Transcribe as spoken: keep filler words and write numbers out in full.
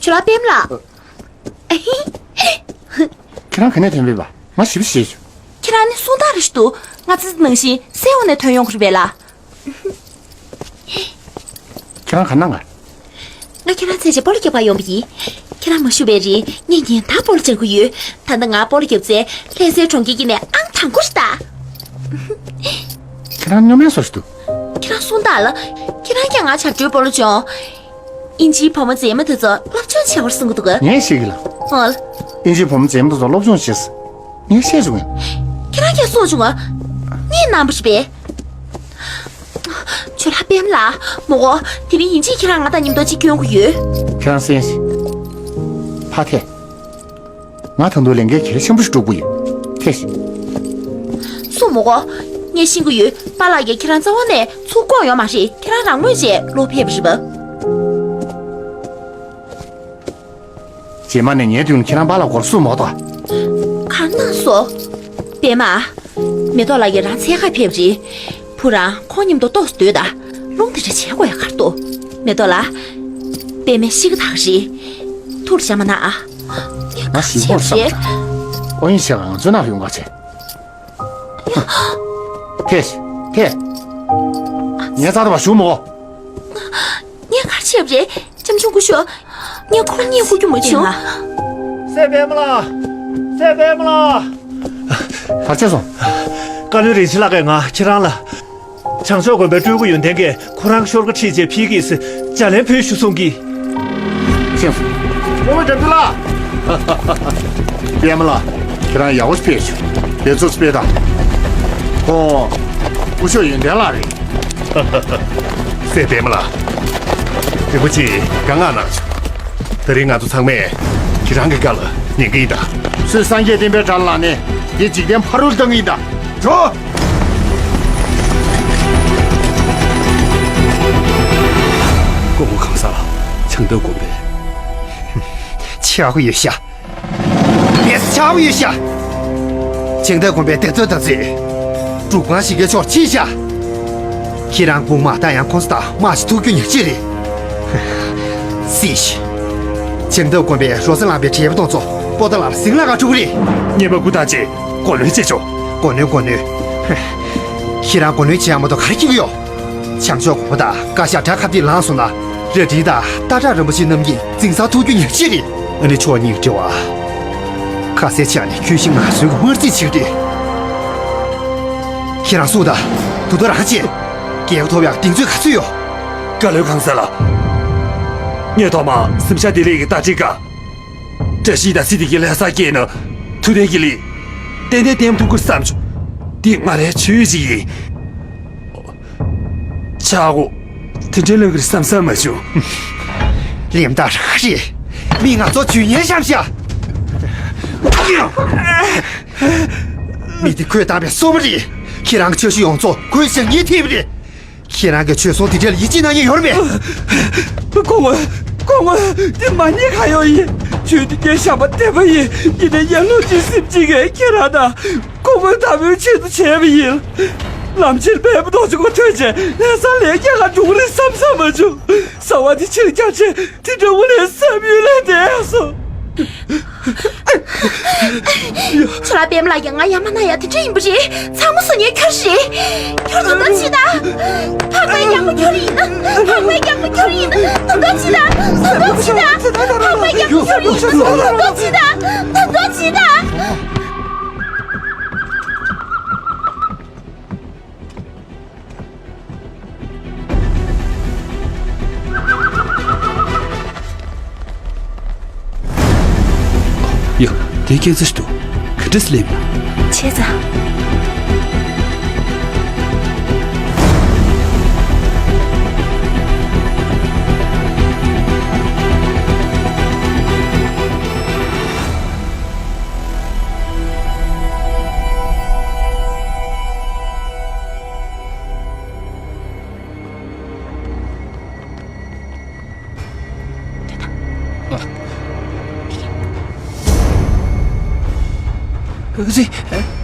ཁྱོད་ལ་པདྨ་ལགས། ཁྱེད་རང་ག་ནས་ཐོན་པས་པ། ང་ཞིབ་ཞིབ་བྱས་བྱུང་། ཁྱེད་རང་ནི་སུ་དག་རེད་ཤི་འདུག་ང་ཙི་ཙི་ནང་བཞིན་སེ་འོ་ནས་ཐོན་ཡོང་གི་རེད་པས་ལ། ཁྱེད་རང་ག་ན་ང་། ང་ཁྱེད་རང་ཚེ་ཆེ་སྤོ་ལོ་རྒྱག་པར་ཡོང་བ་ཡིན། ཁྱེད་རང་མ་བཞུགས་པའི་རིང་ངས་ཉིན་ལྟར་སྤོ་ལོ་རྒྱག་གི་ཡོད། ད་ལྟ་ང་སྤོ་ལོ་རྒྱབ་ཚེ་ལྷ་སའི་གྲོང་ཁྱེར་གྱི་ནས་ཨང་དང་པོ་རེད་ད། ཁྱེད་རང་སྨྱོ་མེད་བཟོ་ཞིག་འདུག་ཁྱེད་རང་གསུངས་དང་ལ། ཁྱེད་རང་ཀྱང་ང་བྱ་སྒྲོའི་སྤོ་ལོ་སྦྱོང་། དབྱིན་ཇིའི་བུ་མོ་མཛེས་མ་དེ་ཚོ་སློབ་སྦྱོང་བྱེད་པར་གསུང་གི་འདུག་ག་ངས་ཤེས་ཀྱི་ལ། ཨོ། དབྱིན་ཇིའི་བུ་མོ་མཛེས་མ་དེ་ཚོ་སློབ་སྦྱོང་བྱེད་ས། ངས་བཤད་བྱུང་ངས། ཁྱེད་རང་ཀྱང་གསུངས་བྱུང་ང་། གཉིད་ནམ་པ་རེད་པས། ཁྱོད་ལ་པདྨ་ལགས་མོ་གོ། དེ་རིང་ཡིན་གཅིག་ཁྱེད་རང་ང་དང་མཉམ་དུ་གཅིག་སྐྱོན་གྱི་ཡོད། ཁྱེད་རང་གསན་ཞིག་ཕ་ཐེ། ང་ད་དུང་ལས་འགན་གལ་ཆེན་པོ་ཞིག་སྒྲུབ་ཀྱི་ཡོད། ཐེ་ཞིག་སུ་མོ་གོ། ངས་ཤེས་ཀྱི་ཡོད། པཱ་ལགས་ཀྱིས་ཁྱེད་རང་རྩ་བ་ནས་ཚུར་བསྐོར་ཡོད་མ་རེད། ཁྱེད་རང་རང་མོས་བྱས་ལོག་ཕེབས་པ་རེད་པ། རྗེས་མ་ནས་ངའི་མདུན་ཁྱེད་རང་པཱ་ལགས་སྐོར་སུ་མ་གཏོགས། གང་གནང་སོང་། པདྨ། མེ་ཏོག་ལགས་ཀྱིས་རང་འཚོལ་གར་ཕེབས་རེད། བུ་རང་ཁོང་མཉམ་དུ་ཏོག་ཙམ་སྡོད་དང་། རླུང་དེ་འདྲ་བྱེད་དགོས་ཡ་ག་རེ་འདུག་མེ་ཏོག་ལགས། པདྨས་ཤི་ཀ་ད་ག་རེད། ཐུགས་ལ་བཞག་མ་གནང་ཨ། ང་ཞིག་པོར་བསམ་བྱུང་། ཨོ་ཡིན་བྱས་ང་ཚོའི་ནང་ཡོང་ག་བྱས། ཐེ། ཐེ། ངའི་རྩར་དུ་བ་ཞུ་མོ། ངས་ག་རེ་བྱས་པ་རེད། ལྕམ་ཆུང་སྐུ་ཞབས། ངས་ཁོང་གཉིད་ཁུག་རྒྱུ་མ་བྱུང་། སྲས་པདྨ་ལགས། སྲས་པདྨ་ལགས། ག་རེ་བྱས་སོང་། བཀའ་བློན་རིན་ཆེན་ལགས་ཀྱིས་ང་ཁྱེད་རང་ལ། བྱང་ཕྱོགས་དགོན་པའི་སྤྲུལ་སྐུ་ཡོན་ཏན་གྱིས་ཁོ་རང་ཤོར་ཁ་ཁྲིད་རྗེས་ཕེབས་ཀྱིས་ཟེར་ལན་ཕུལ་ཞུ་གསུང་གི། ཕྱིན་སོང་། སྐུ་ངོ་དགྲ་འདུལ་ལགས། པདྨ་ལགས། ཁྱེད་རང་ཡག་པོ་ཞིག་ཕེབས་བྱུང་། དེ་ཚོ་དཔེ་དང་། ཁོང་། སྐུ་ཞབས་ཡོན་ཏན་ལགས་རེད། སྲས་པདྨ་ལགས། རིན་པོ་ཆེས་བཀའ་མངགས་གནང་བྱུང་། དེ་རིང་ང་ཚོ་ཚང་མས་ཁྱེད་རང་གི་བཀའ་ལ་ཉན་གྱི་ཡིན་ད། སུས་སངས་རྒྱས་བསྟན་པའི་དགྲ་ལ་ལངས་ནས་དེ་འཇིག་རྟེན་ཕ་རོལ་བཏང་གི་ཡིན་ད། འགྲོ། སྐུ་ངོ་གང་ཟག་ལ་ཆང་འདབ་དགོན་པས། ཆག་ཡོད་ཤག་ལས་ས་ཆགས་པ་ཡོད་ཤག་ཅང་ཏེ་དགོན་པའི་སྡེ་ཚོས་ད་ཚོས། འབྲུག་པང་ཞིག་གི་ཕྱོགས་ཕྱིན་ཤག་ཁྱེད་རང་དཔུང་དམག་ད་ཡང་ཁོང་ཚོ་དང་དམག་ཞིག་ཐུག་རྒྱུ་ཉག་གཅིག་རེད། སྲིད་ཞི། ཅང་ཏེ་དགོན་པའི་རོ་ས་ལངས་པའི་བྲེལ་བ་གཏོང་ཚོ་པོ་ཏ་ལར་ཟིང་ལ་ག་འགྲོ་གི་རེད། སྔོན་མ་སྐུ་ཐང་ཆེ་གོ་ནོན་བྱེད་ཆོག་གོ་ནོན་གོ་ནོན། ཁྱེད་རང་གོ་ནོན་བྱེད་ཡ་མ་གཏོགས་ག་རེ་ཁྱེད་ཀྱི་ཡོད། བྱང་ཕྱོགས་གོང་མ་དང་བཀའ་ཤག་དགྲ་ཁ་གཏད་ལངས་སོང་ན། རྭ་སྒྲེང་དང་སྟག་བྲག་རིན་པོ་ཆེ་རྣམ་གཉིས་འཛིང་ས་ཐུག་རྒྱུ་ཉག་གཅིག་རེད། ཨ་ནི་ཕྱོགས་གཉིས་ཀྱི་འབྲེལ་བ། ཁ་གསལ་ཆགས་ནས་ཁྱོད་ཤི་ང་གསོན་གྱི་དམར་རྩིས་བྱེད་ཀྱི་རེད། ཁྱེད་རང་གསུངས་དང་། དུ་དོ་རང་བྱེད། རྒྱལ་ཁ་ཐོབ་ཡག་གདེང་ཚོད་ག་ཚོད་ཡོད། བཀའ་བློན་གང་ཟེར་ལ། ངས་ཐོག་མ་སེམས་ཤར་བདེ་ལེགས་ཀྱི་རྟ་དྲེལ་ཀ་བཀྲ་ཤིས་དང་སྲིད་དེ་གི་ལྷ་ས་སྐྱེས་ན་ཐུབ་བསྟན་གྱི་ལི། ཏན་ཏན་བསྟན་ཐུབ་ཀྱི་བསམ་བྱུང་། འདི་ང་རའི་ཆོས་ཅིག་ཡིན། ཆག་གོ། དེ་འདྲའི་ལོས་ཀྱི་བསམ་བསམ་མ་བྱུང་། ལེམ་ད་རང་རེད། མི་ང་ཚོ་ཇུས་ཉེན་བཤམས་ཤག་མི་དེ་ཁོས་བཏང་པའི་སོ་མ་རེད། ཁྱེད་རང་གི་ཆོས་ཞུ་ཡོང་ཚོ་ཁོས་ཞག་ཉིན་ཐེབས་རེད། ཁྱེད་རང་གི་ཆོས་སྲོལ་དེ་འདྲ་ལ་ཡིད་ཆེས་གནང་མཁན་ཡོད་རེད་པས། སྐུ་ངོ། སྐུ་ངོ། འདི་མ་ཉེས་ག་ཡོད་ཡིན། ཆོས་འདི་ངའི་བཤམས་པ་བདེན་པ་ཡིན། ཡིན་ནའི་ངའི་བློ་གཅིག་སེམས་གཅིག་གིས་ཁྱེད་རང་དང་སྐུ་ངོ་དམ་པའི་ཆེད་དུ་བྱས་པ་ཡིན། ལམ་ཕྱིར་བལ་པོ་རྡོ་རྗེ་མགོ་ཐོན་རྗེས་ལྷ་ས་ལས་རྒྱལ་ཁ་འགྲོ་གི་རེད་བསམ་བསམ་མ་བྱུང་། གསང་བ་འདི་ཕྱིར་བསྐྱར་རྗེས་དེ་འདྲ་བོ་ལས་བསམ་ཡུལ་ལས་འདས་སོང་། ཁྱོད་ལ་པདྨ་ལགས་ཀྱིས་ང་ཡ་མ་ན་ཡ་དེ་འདྲ་ཡིན་པ་རེད། ཚང་མ་སུ་ཉེས་ཁ་རེད། ཁྱོད་ད་ལྟ་ཕྱིན་ད། འཕགས་པའི་རྒྱལ་པོ་ཁྱོད་ཡིན་ན། འཕགས་པའི་རྒྱལ་པོ་ཁྱོད་ཡིན་ན། ད་ལྟ་ཕྱིན་ད། ད་ལྟ་ཕྱིན་ད། འཕགས་པའི་རྒྱལ་པོ་ཁྱོད་ཡིན་ན། ད་ལྟ་ཕྱིན་ད། ད་ལྟ་ཕྱིན་ད། ཡ། དེ་སྐད་ཆ་ཞིག་འདུག་ག་འདྲ་སླེབས་ཡིན། བྱས་ཙང་། ཨ། ཨ་ཙི།